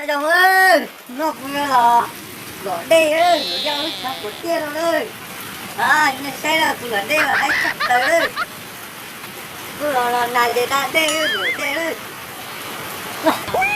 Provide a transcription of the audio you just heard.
Zoo, no kuv yuav los luam dej, luam dej ua lub chaw puas tiaj no lawm. Nej saib na, kuv luam dej mas haib tshaj plaws lawm. Kuv los los nag ces da dej luam dej lawm.